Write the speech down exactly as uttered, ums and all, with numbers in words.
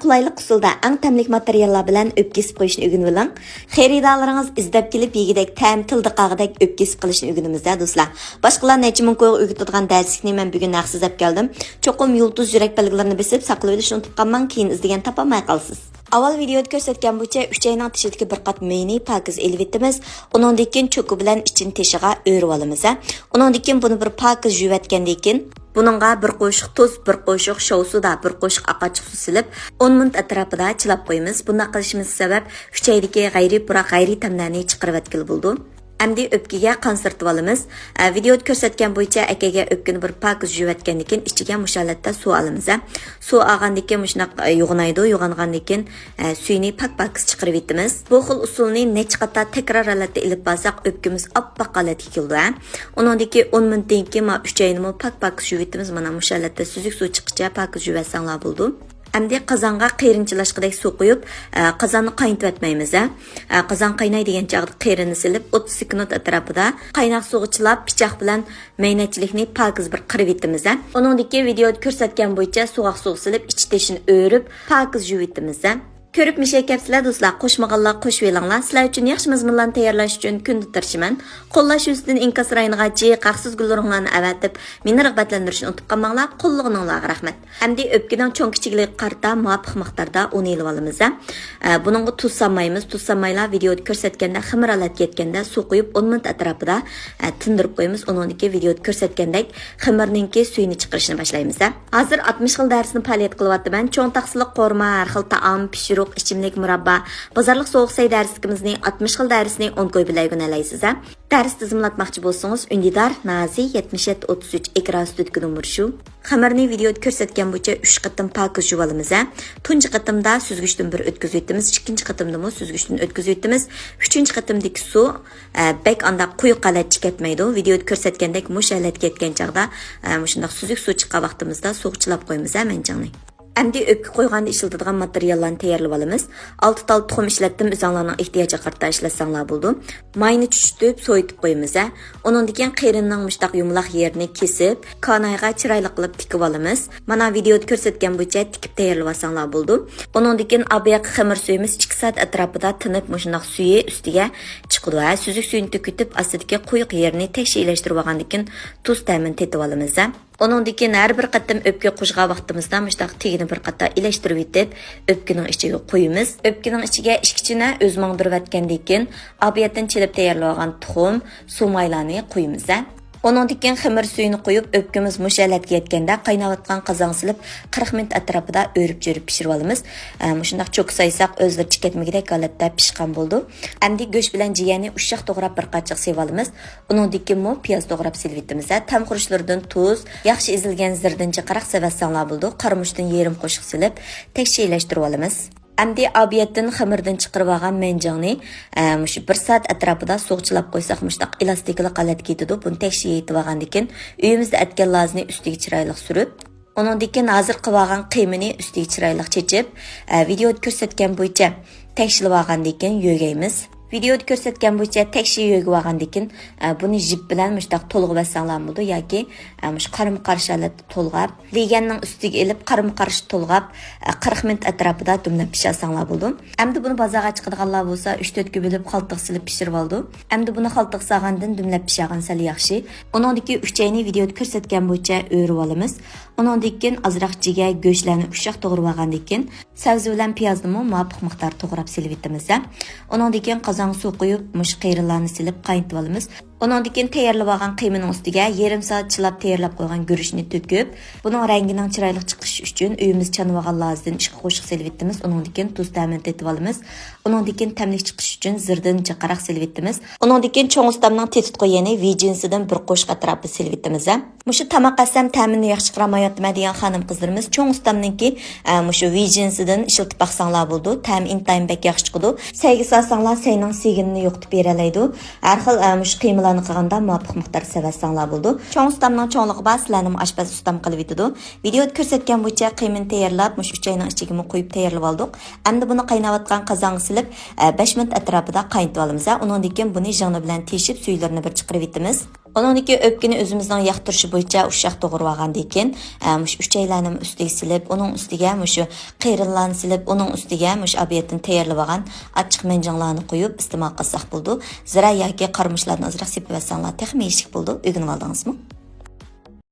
قولايلىق ئۇسۇلدا ئەڭ تەملىك ماتېرىياللار بىلەن ئۆپكە كېسىپ قويۇشنى ئۆگىنىۋېلىڭ. خېرىدارلىرىڭىز ئىزدەپ كېلىپ يېگۈدەك، تەمى تىلدا قالغۇدەك ئۆپكە كېسىپ قىلىشنى ئۆگىنىمىز-دە، دوستلار. باشقىلار نەچچە مىڭ كويغا ئۆگىتىدىغان دەرسلىكنى مەن بۈگۈن ھەقسىز ئەپ كەلدىم. چوقۇم يۇلتۇز يۈرەك بەلگىلىرىنى بېسىپ ساقلىۋېلىشنى ئۇنتۇپ قالماڭ، كېيىن ئىزدىگەن تاپالماي قالىسىز. ئاۋۋال ۋىدېئودا كۆرسەتكەن بويىچە ئۈچەينىڭ تېشىدىكى بىر قات مېيىنى پاكىز ئېلىۋېتىمىز. ئۇنىڭدىن كېيىن چوكا بىلەن ئىچىنى تېشىغا ئۆرۈۋالىمىز، ھە. ئۇنىڭدىن كېيىن بۇنى بىر پاكىز يۇيۇۋەتكەندىن كېيىن، بۇنىڭغا بىر قوشۇق تۇز، بىر قوشۇق شوۋسۇدا، بىر قوشۇق ئاقئاچچىق سۇ سېلىپ، ئون مىنۇت ئەتراپىدا چىلاپ قويىمىز. بۇنداق قىلىشىمىزغا سەۋەب ئۈچەيدىكى غەيرىي پۇراق، غەيرىي تەملەرنى چىقىرىۋەتكىلى بولىدۇ. ئەمدى ئۆپكىگە قان سۈرتۈۋالىمىز. ئە، ۋىدېئودا كۆرسەتكەن بويىچە ئەكەگە ئۆپكىنى بىر پاكىز يۇيۇۋەتكەندىن كېيىن ئىچىگە مۇشۇ ھالەتتە سۇ ئالىمىز، ھە. سۇ ئالغاندىن كېيىن مۇشۇنداق، ئە، يوغىنايدۇ. يوغانغاندىن كېيىن، ئە، سۈيىنى پاك-پاكىز چىقىرىۋېتىمىز. بۇ خىل ئۇسۇلنى نەچچە قاتار تەكرار ھالەتتە ئېلىپ بارساق، ئۆپكىمىز ئاپئاق ھالەتكە كېلىدۇ، ھە. ئۇنىڭدىن كېيىن ئون مىنۇتتىن كېيىن مانا ئۈچەينىمۇ پاك-پاكىز يۇيۇۋېتىمىز. مانا مۇشۇ ھالەتتە سۈزۈك سۇ چىققىچە پاكىز يۇيۇۋەتسەڭلار بولىدۇ. ئەمدى قازانغا قېرىنى چىلاشقۇدەك سۇ قۇيۇپ، ئە، قازاننى قاينىتىۋەتمەيمىز، ھە. ئە، قازان قايناي دېگەن چاغدا قېرىنى سېلىپ، ئوتتۇز سېكۇنت ئەتراپىدا قايناق سۇغا چىلاپ، پىچاق بىلەن مەينەتچىلىكنى پاكىز بىر قىرىۋېتىمىز، ھە. ئۇنىڭدىن كېيىن ۋىدېئودا كۆرسەتكەن بويىچە سوغۇق سۇغا سېلىپ، ئىچ تېشىنى ئۆرۈپ، پاكىز يۇيۇۋېتىمىز، ھە. كۆرۈپ مىشەي كەپسىلەر دوستلار، قوشمىغانلار قوشۇۋېلىڭلار. سىلەر ئۈچۈن ياخشى مەزمۇنلارنى تەييارلاش ئۈچۈن كۈندە تىرىشىمەن. قوللاش يۈزىسىدىن ئىنكاس رايونىغا جىق ھەقسىز گۈل رۇڭلارنى ئەۋەتىپ، مېنى رىغبەتلەندۈرۈشنى ئۇنتۇپ قالماڭلار. قوللىغىنىڭلارغا رەھمەت. ئەمدى ئۆپكىنىڭ چوڭ كىچىكلىكىگە قارىتا مۇۋاپىق مىقداردا ئۇن ئېلىۋالىمىز، ھە. ئە، بۇنىڭغا تۇز سالمايمىز. تۇز سالمايلا ۋىدېئودا كۆرسەتكەندە خېمىر ھالەتكە يەتكەندە سۇ قۇيۇپ ئون مىنۇت ئەتراپىدا، ئە، تىندۇرۇپ قويىمىز. ئۇنىڭدىن كېيىن ۋىدېئودا كۆرسەتكەندەك خېمىرنىڭكى سۈيىنى چىقىرىشنى باشلايمىز، ھە. ھازىر ئاتمىش خىل دەرسنى پائالىيەت قىلىۋاتىمەن. چوڭ تاخسىلىق قورۇما، ھەر خىل تائام، پىشۇرۇق، ئىچىملىك، مۇراببا، بازارلىق سوغۇق سەي دەرسلىكىمىزنى، ئاتمىش خىل دەرسنى ئون كوي بىلەن ئۆگىنەلەيسىز، ھە. دەرس تىزىملاتماقچى بولسىڭىز، ئۈندىدار، نازى، يەتمىش يەتتە ئوتتۇز ئۈچ، ئېكران ئۈستىدىكى نومۇر شۇ. خېمىرنى ۋىدېئودا كۆرسەتكەن بويىچە ئۈچ قېتىم پاكىز يۇيۇۋالىمىز، ھە. تۇنجى قېتىمدا سۈزگۈچتىن بىر ئۆتكۈزۈۋېتىمىز، ئىككىنچى قېتىمدىمۇ سۈزگۈچتىن ئۆتكۈزۈۋېتىمىز. ئۈچىنچى قېتىمدىكى سۇ، ئە، بەك ئانداق قويۇق ھالەتكە كەتمەيدۇ. ۋىدېئودا كۆرسەتكەندەك مۇشۇ ھالەتكە يەتكەن چاغدا، ئە، مۇشۇنداق سۈزۈك سۇ چىققان ۋاقتىمىزدا سۇغا چىلاپ قويىمىز، ھە، مەنجىڭنى. ئەمدى ئۆپكە قويغاندا ئىشلىتىدىغان ماتېرىياللارنى تەييارلىۋالىمىز. ئالتە تال تۇخۇم ئىشلەتتىم، ئۆزۈڭلارنىڭ ئېھتىياجىغا قارىتا ئىشلەتسەڭلار بولىدۇ. ماينى چۈشۈتۈپ، سوۋۇتۇپ قويىمىز، ھە. ئۇنىڭدىن كېيىن قېرىننىڭ مۇشۇنداق يۇمىلاق يېرىنى كېسىپ، كانايغا چىرايلىق قىلىپ تىكىۋالىمىز. مانا ۋىدېئودا كۆرسەتكەن بويىچە تىكىپ تەييارلىۋالساڭلار بولىدۇ. ئۇنىڭدىن كېيىن ئابىياققا خېمىر سۈيىمىز ئىككى سائەت ئەتراپىدا تىنىپ، مۇشۇنداق سۈيى ئۈستىگە چىقىدۇ، ھە. سۈزۈك سۈيىنى تۆكۈۋېتىپ، ئاستىدىكى قويۇق يېرىنى تەكشى ئىلەشتۈرۈۋالغاندىن كېيىن تۇز تەمىنى تېتىۋالىمىز، ھە. ئۇنىڭدىن كېيىن ھەر بىر قېتىم ئۆپكە قوشقان ۋاقتىمىزدا مۇشۇنداق تېگىنى بىر قاتا ئىلەشتۈرۈۋېتىپ، ئۆپكىنىڭ ئىچىگە قويىمىز. ئۆپكىنىڭ ئىچىگە ئىككى چىنە ئۆز ماڭدۇرۇۋەتكەندىن كېيىن، ئابىيەتتىن چېلىپ تەييارلىۋالغان تۇخۇم، سۇمايلانى قويىمىز، ھە. ئۇنىڭدىن كېيىن خېمىر سۈيىنى قۇيۇپ، ئۆپكىمىز مۇشۇ ھالەتكە يەتكەندە، قايناۋاتقان قازانغا سېلىپ، قىرىق مىنۇت ئەتراپىدا ئۆرۈپ-چۆرۈپ پىشۇرۇۋالىمىز. ئە، مۇشۇنداق چوكا سايساق، ئۆزلىرىچە كەتمىگۈدەك ھالەتتە پىشقان بولىدۇ. ئەمدى گۆش بىلەن جىگەرنى ئۇششاق توغراپ بىر قاچىغا سېلىۋالىمىز. ئۇنىڭدىن كېيىنمۇ پىياز توغراپ سېلىۋېتىمىز، ھە. تەم خۇرۇچلىرىدىن تۇز، ياخشى ئېزىلگەن زىردىنچە قاراق سېلىۋەتسەڭلار بولىدۇ. قارىمۇچتىن يېرىم قوشۇق سېلىپ، تەكشى ئىلەشتۈرۈۋالىمىز. ئەمدى ئابىيەتتىن خېمىردىن چىقىرىۋالغان مەنجىڭنى، ئە، مۇشۇ بىر سائەت ئەتراپىدا سۇغا چىلاپ قويساق، مۇشۇنداق ئېلاستىكىلىق ھالەتكە كېتىدۇ. بۇنى تەكشى يېيىتىۋالغاندىن كېيىن، ئۆيىمىزدە ئەتكەن لازىنى ئۈستىگە چىرايلىق سۈرۈپ، ئۇنىڭدىن كېيىن ھازىر قىلىۋالغان قىيمىنى ئۈستىگە چىرايلىق چېچىپ، ئە، ۋىدېئودا كۆرسەتكەن بويىچە تەكشىلىۋالغاندىن كېيىن يۆگەيمىز. ۋىدېئودا كۆرسەتكەن بويىچە تەكشى يۆگىۋالغاندىن كېيىن، ئە، بۇنى جىپ بىلەن مۇشۇنداق تولغىۋەتسەڭلارمۇ بولىدۇ ياكى، ئە، مۇشۇ قارىمۇ قارشى ھالەتتە تولغاپ، لېگەننىڭ ئۈستىگە ئېلىپ، قارىمۇ قارشى تولغاپ، ئە، قىرىق مىنۇت ئەتراپىدا دۈملەپ پىشۈرسەڭلار بولىدۇ. ئەمدى بۇنى بازارغا چىقىدىغانلار بولسا، ئۈچ تۆتكە بۆلۈپ، قالتىغا سېلىپ پىشۇرۇۋالىدۇ. ئەمدى بۇنى قالتىغا سالغاندىن دۈملەپ پىشۇرغان سەل ياخشى. ئۇنىڭدىن كېيىن ئۈچەينى ۋىدېئودا كۆرسەتكەن بويىچە ئۆرۈۋالىمىز. ئۇنىڭدىن كېيىن ئازراق جىگەر، گۆشلەرنى ئۇششاق توغرىۋالغاندىن كېيىن، سەۋزە بىلەن پىيازنىمۇ مۇۋاپىق مىقداردا توغراپ سېلىۋېتىمىز. ئۇنىڭدىن كېيىن قازانغا سۇ قۇيۇپ، مۇشۇ قېرىلارنى سېلىپ قاينىتىۋالىمىز. ئۇنىڭدىن كېيىن تەييارلىۋالغان قىيمىنىڭ ئۈستىگە يېرىم سائەت چىلاپ تەييارلاپ قويغان گۈرۈچنى تۆكۈپ، بۇنىڭ رەڭگىنىڭ چىرايلىق چىقىشى ئۈچۈن ئۆيىمىزدە چانىۋالغان لازىدىن ئىككى قوشۇق سېلىۋېتىمىز. ئۇنىڭدىن كېيىن تۇز تەمىنى تېتىۋالىمىز. ئۇنىڭدىن كېيىن تەملىك چىقىشى ئۈچۈن زىردىنچە قاراق سېلىۋېتىمىز. ئۇنىڭدىن كېيىن چوڭ ئۇستامنىڭ تېتىتقۇ يېنى ۋىجىنسىدىن بىر قوشۇق ئەتراپىدا سېلىۋېتىمىز. مۇشۇ تاماق ئەسەم تەمىنى ياخشى چىقىرالمايۋاتىمەن دېگەن خانىم قىزلىرىمىز چوڭ ئۇستامنىڭكى، ئە، مۇشۇ ۋىجىنسىدىن ئىشلىتىپ باقساڭلار بولىدۇ. تەمى ئىنتايىن بەك ياخشى چىقىدۇ. سەيگە سالساڭلار سەينىڭ سېگىنىنى يوقىتىپ بېرەلەيدۇ. ھەر خىل، ئە، مۇشۇ قىيمىلارنى قىلغاندا مۇۋاپىق مىقداردا سېلىۋەتسەڭلار بولىدۇ. چوڭ ئۇستامنىڭ چوڭلۇقى بار، سىلەرنىمۇ ئاشپەز ئۇستام قىلىۋېتىدۇ. ۋىدېئودا كۆرسەتكەن بويىچە قىيمىنى تەييارلاپ، مۇشۇ ئۈچەينىڭ ئىچىگىمۇ قۇيۇپ تەييارلىۋالدۇق. ئەمدى بۇنى قايناۋاتقان قازانغا سېلىپ، ئە، بەش مىنۇت ئەتراپىدا قاينىتىۋالىمىز. ئۇنىڭدىن كېيىن بۇنى ژىڭنە بىلەن تېشىپ، سۈيلىرىنى بىر چىقىرىۋېتىمىز. ئۇنىڭدىكى ئۆپكىنى ئۆزىمىزنىڭ ياقتۇرۇشى بويىچە ئۇششاق توغرىۋالغاندىن كېيىن، ئە، مۇشۇ ئۈچەيلەننى ئۈستىگە سېلىپ، ئۇنىڭ ئۈستىگە مۇشۇ قېرىنلارنى سېلىپ، ئۇنىڭ ئۈستىگە مۇشۇ ئابىيەتتىن تەييارلىۋالغان ئاچچىق مەنجىڭلارنى قويۇپ ئىستېمال قىلساق بولىدۇ. زىرە ياكى قارىمۇچلاردىن ئازراق سېپىۋەتسەڭلار تېخىمۇ يېيىشلىك بولىدۇ. ئۆگىنىۋالدىڭىزمۇ؟